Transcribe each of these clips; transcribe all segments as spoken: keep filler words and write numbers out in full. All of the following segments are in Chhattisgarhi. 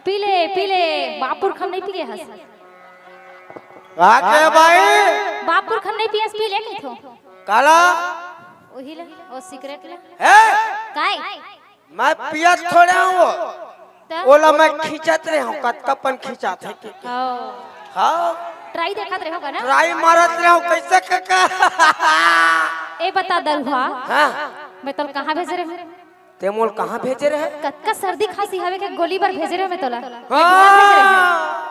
पी ले, पी ले, बापुरख म नइ पिए हस। का कहे भाई? बापुरख म नइ पिए हस, पी ले कहिथों। काला? ओही ले, ओ सिगरेट ले। हे? काय? मैं पियत थोड़े हूँ। त? ओला मैं खींचत रहे हूँ, कतका पन खींचत हे के। हाँ। हाँ। ट्राई देखत रहे होगा ना? ट्राई मारत रहे हूँ, कैसे के, के? ए बता दरुहा। हाँ। मैं तोला कहाँ भेजे रहे हूँ? ते मोला कहाँ भेजे रहे? कतका सर्दी खांसी हवे के गोली बर भेजे रहे मैं तोला? हाँ।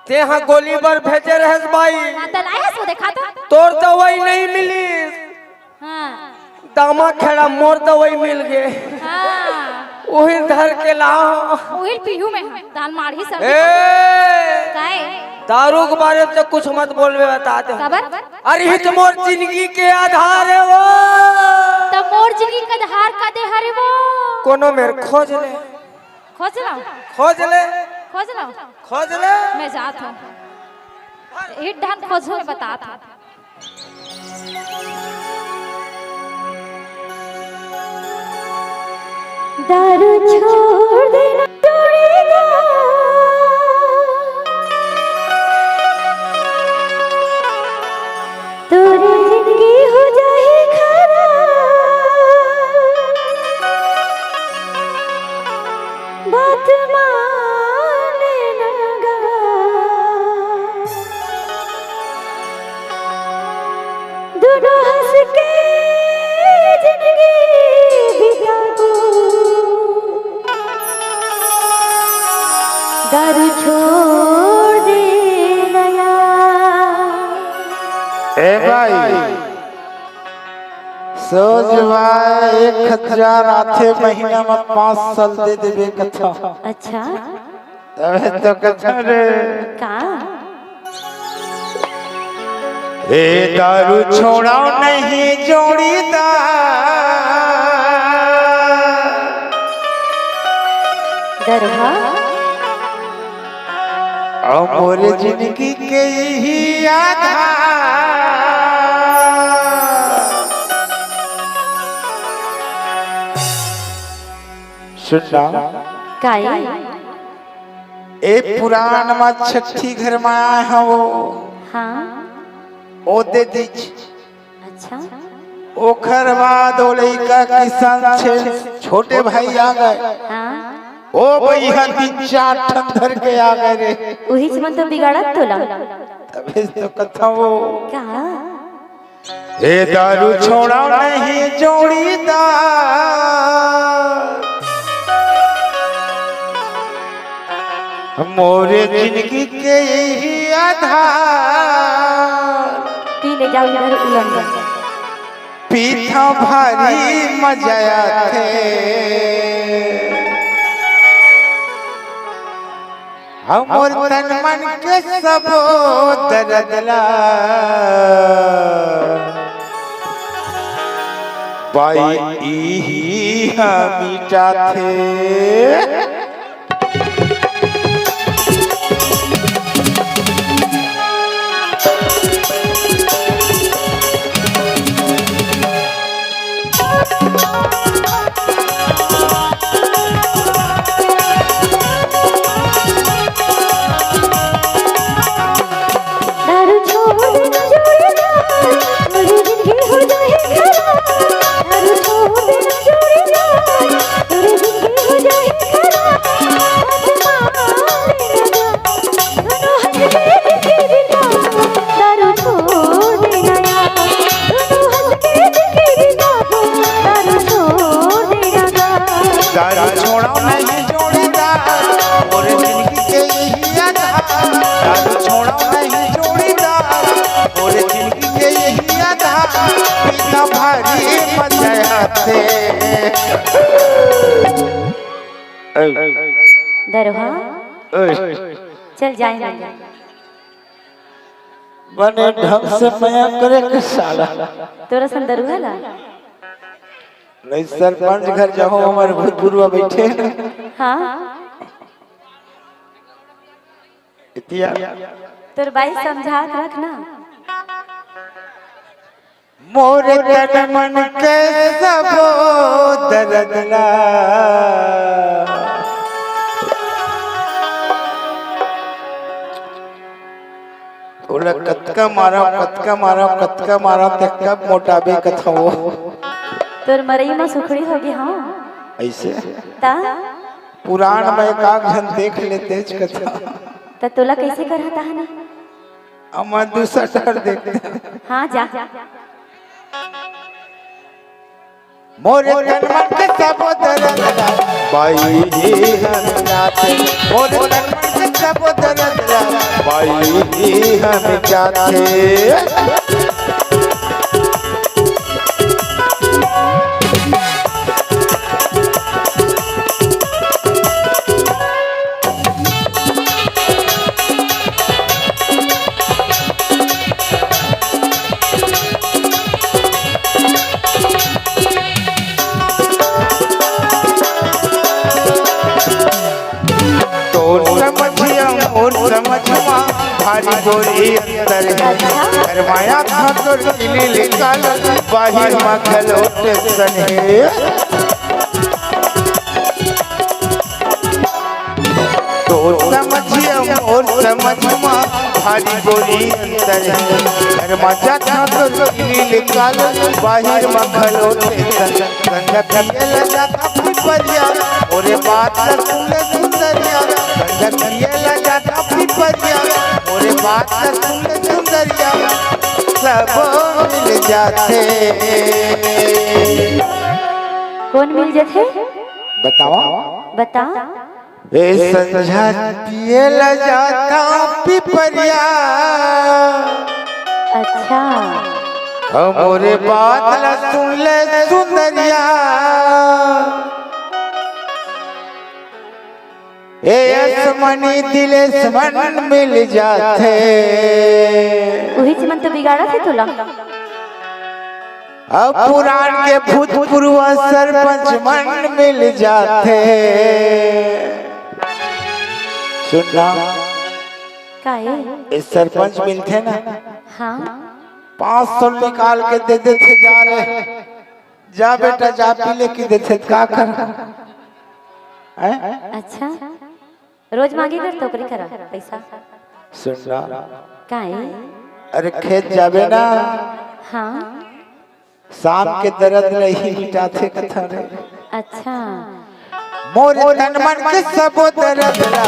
ते हा गोली बर भेजे रहेस बाई। हाँ, त लाए हस वो देखा तो। तोर दवाई नहीं मिलिस। हाँ। दामा खेड़ा मोर दवाई मिल गे। हाँ। उही धर के लाओ। उही पीहू मैं हा। दाल माढ़ी सब। ए! काय? दारू के बारे में तो कुछ मत बोलबे, बता दे। काबर? अरे, हित मोर जिंदगी के आधार हे वो। त मोर जिंदगी के आधार का दे हरे वो? कोनो मेर खोज ले। खोज लाओ। खोज ले। खोज लाओ। खोज ले। मैं जात हूँ। हित ढान खोजो, मैं बतात हूँ। दारू छोड़ देना जोड़ीदार, तोर जिंदगी हो जाही खराब। बात माने ना गा। दुनों हंस के जिंदगी बिताबो, दारू छोड़ दे नया। ए भाई, सोच भाई, एक हजार आथे महीना में पाँच साल दे देबे कथा। अच्छा। तबे तो कथन रे। का? ए दारू छोड़ाओ नहीं जोड़ीदार। दरहा। अउ मोर जिंदगी के ही आधार। सुनना। काई? ए पुरान म छट्ठी घर म आए हव। हाँ। ओ दे दीच। अच्छा। ओखर बाद ओ लइका किसान छे, छोटे भाई आ गए। हाँ। ओ भैया तीन चार ठन धर के आ गए रे। उहीच मन तो बिगाड़त तोला। तबे तो कथव। का? ए दारू छोड़ा नहीं जोड़ीदार, मोरे जिंदगी के यही आधार। पी ले जाओ इधर उलंडन। पीथा भारी मजा आथे। हमर तन मन के सबो दर्द ला बाई इही ह मिटाथे। दारू छोड़ देना जोड़ीदार, तोरी जिंदगी हो जाए खराब। दारू छोड़ देना जोड़ीदार, तोरी जिंदगी हो जाए खराब। हाथ मार लेना, दोनों हंस के दिल के दिखाओ। दारू छोड़ देना यार, दोनों हंस के दिल के दिखाओ। दारू छोड़ देना यार। दारू छोड़ो नहीं जोड़ीदार, मोर जिंदगी के यही आधार। दारू छोड़ो नहीं जोड़ीदार, मोर जिंदगी के यही आधार। पीना भारी मजा आथे। दरुहा, चल जाए ना। बने ढंग से मया करे के साला। तोरा सन दरुहा ला। नहीं, सरपंच घर जाओ, हमारे भूत बुरुआ बैठे हैं। हाँ। इतिया। तोर बाई समझा के रख ना। मोर तन मन के सबो दर्द ला। तोला कतका मारा, कतका मारा, कतका मारा, ते कब मोटाबे कथवो। तोर मरई म सुखड़ी होगे, हाँ। ऐसे? ता? पुराण में एक आध झन देख लेतेच कथा। त तोला कैसे करत हन? अब मैं दूसरा डर देखते हैं। हाँ, जा। मोर तन मन के सबो दर्द ला, बाई जी हम जाथे। मोर तन मन के सबो दर्द ला, बाई जी हम जाथे। तोर समझिया मोर समझ मा भारी गोरी अंतर हे। अच्छा। घर माया था तोर किली निकाल, बाहिर मा घलो tension हे। तोर समझिया मोर समझ मा भारी गोरी अंतर हे। घर मा जाथा तोर किली निकाल, बाहिर मा घलो tension। गंगा पिए ला जाथा पिपरिया, मोरे बात ला सुन ले सुंदरिया। गंगा पिए ला जाथा पिपरिया, मोरे बात ला सुन ले सुंदरिया। सब मिल जाथे। कौन मिल जाथे? बतावा। बता। ए संझा पिए ला जाथा पिपरिया। अच्छा। हमरे बात ला सुन ले सुंदरिया। ए यशमनी दिलेश मन मिल जाथे। उहीच मन तो बिगाड़त हे तोला। अब पुराण के भूत पुरवा सरपंच मन मिल जाथे। सुनना। काहे? ए सरपंच मिलथे ना। हाँ। पाँच सौ निकाल के दे देथे, जा रे। जा बेटा, जा पी ले, कि देथे त का कर? हैं? अच्छा। रोज मांगे कर तो ओकरी करा पैसा। सुन ना। काहे? अरे खेत जाबे ना। हाँ। शाम के दर्द नहीं मिटाथे कथा रे। अच्छा। मोर तन मन के सबो दर्द ला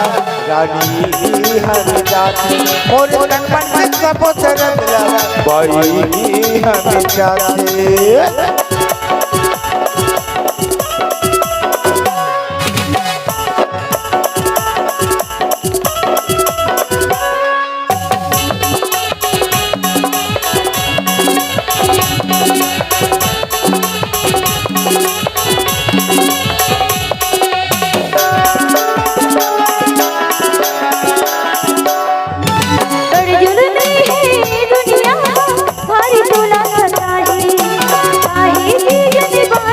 रानी हर जाथे। मोर तन मन के सबो दर्द ला बाई हर जाथे। अर्जुन नहीं है दुनिया भारी तोला सताही, काहे की जज्बा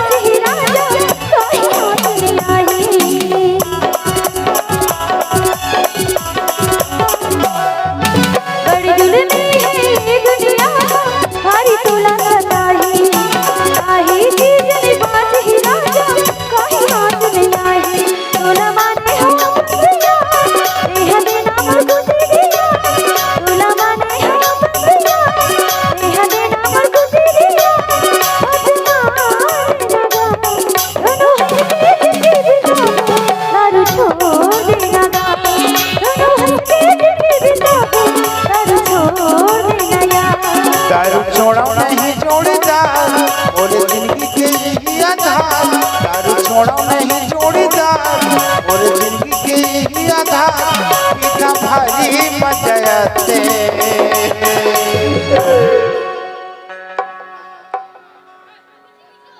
मोर जिंदगी के ही आधार, पीछा भारी मचयते।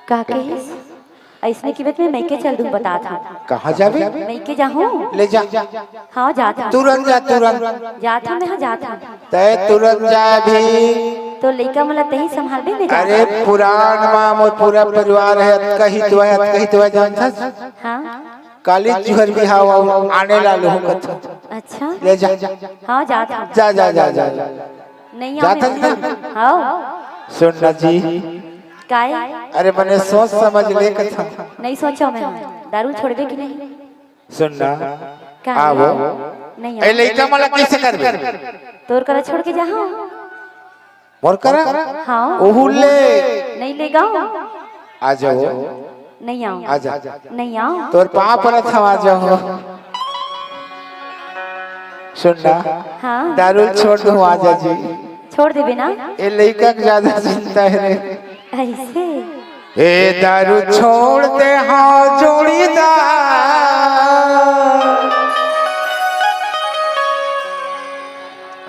का कहिस? अइसने की बात में मइके चल दूं, बतात हंव। कहाँ जाबे? मइके जाहूं? ले जा। हाँ, जात हंव। तुरंत जा, तुरंत। जात हंव, मैं हाँ जात हंव। तैं तुरंत जा अभी। तो लइका मन ला तहीं संभालबे, मैं जात हंव। अरे पुरान माँ, मोर पूरा परिवार हे, अतका ही तो हे, अतका ही तो हे, जानथस? हाँ। काली जुहर बिहाव आने लालू हूँ कथो। अच्छा। ले जा। हाँ, जात हंव। जा, जा, जा, जा, जा। नहीं जात हंव ना? हाँ। सुन ना जी। काय? अरे मने सोच समझ ले कथो। नहीं सोचो मैं। दारू छोड़बे कि नहीं? सुन ना। का? आवो। नहीं ए, आओ। लइका मन ला कइसे करबे? तोर करा छोड़ के जाहूं। मोर करा? हाँ। ओहू ले। नहीं लेगव। आ जाओ। नहीं आंव। आ जा। नहीं आंव। तोर पाँव परत हंव, आ जाओ। सुन ना। हाँ। दारू छोड़ दूं, आ जा जी। छोड़ देबे ना? ए लइका के ज्यादा चिंता हे रे। अइसे? ए दारू छोड़ दे हंव जोड़ीदार,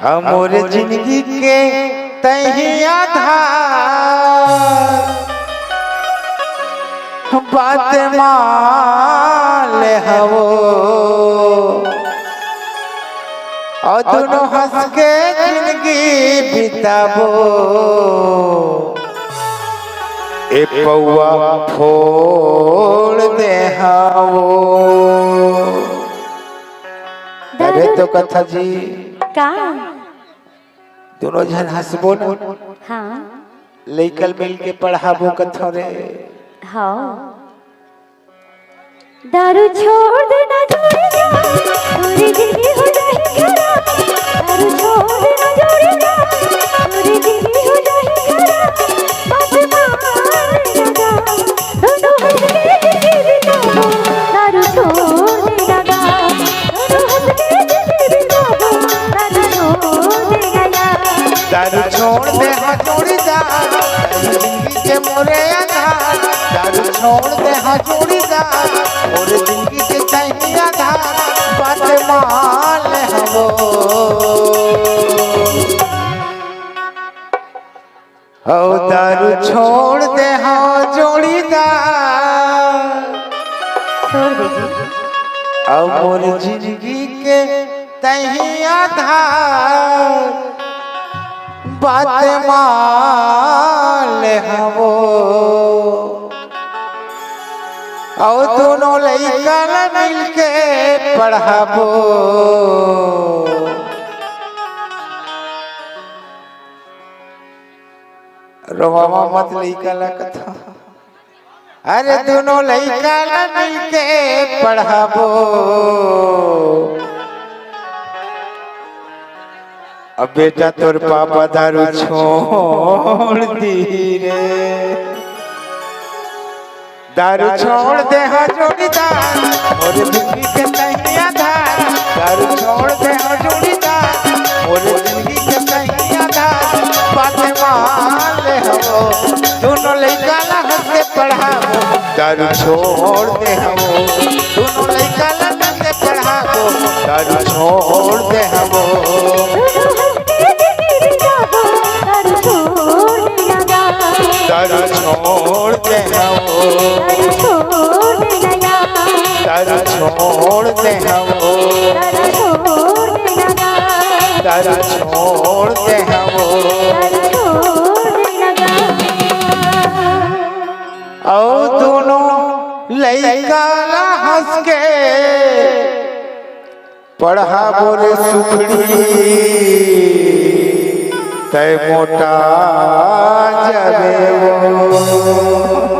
अउ मोर जिंदगी के तहीं आधार, बात मान ले हवो, अउ दुनों हंस के जिंदगी बिताबो। ए पौवा फोड़ दे हवो। अबे तो कथा जी। का? दुनों झन हंसबो ना। हाँ। लइका ल मिल के पढ़ाबो कथो रे। हाँ। दारू छोड़ देना जोड़ीदार, पूरी जिंदगी हो जाही खराब। दारू छोड़ देना जोड़ीदार, पूरी जिंदगी हो जाही खराब। बात मान लेना गा, दोनों हंस के जिंदगी बिताबो। दारू छोड़ देना गा, दोनों हंस के जिंदगी बिताबो। दारू छोड़ देना गा। दारू छोड़ दे हंव जोड़ीदार, जिंदगी के मोरे आधार। दारू छोड़ दे हंव जोड़ीदार, मोर जिंदगी के तहीं आधार, बात मान ले हवो। हव दारू छोड़ दे हंव जोड़ीदार। छोड़ दे जी। अउ मोर जिंदगी के तहीं आधार, बात मान ले हवो। अउ दुनों लइका ल मिलके पढ़ाबो। रोवावा मत लइका ल कथो। अरे दुनों लइका ल मिलके पढ़ाबो। अब बेटा तोर पापा दारू छोड़ दी रे। दारू छोड़ दे हंव जोड़ीदार, मोर जिंदगी के तहीं आधार। दारू छोड़ दे हंव जोड़ीदार, मोर जिंदगी के तहीं आधार। बात मान ले हवो, दुनों लइका ल हंस के पढ़ाबो। दारू छोड़ दे हवो, दुनों लइका ल हंस के पढ़ाबो। दारू छोड़ दे हवो। दारू छोड़ दे हवो। दारू छोड़ दे हवो। दारू छोड़ दे हवो। अउ दुनों लइका ल हंस के पढ़ाबो रे सुखड़ी, तैं मोटा जाबे वो।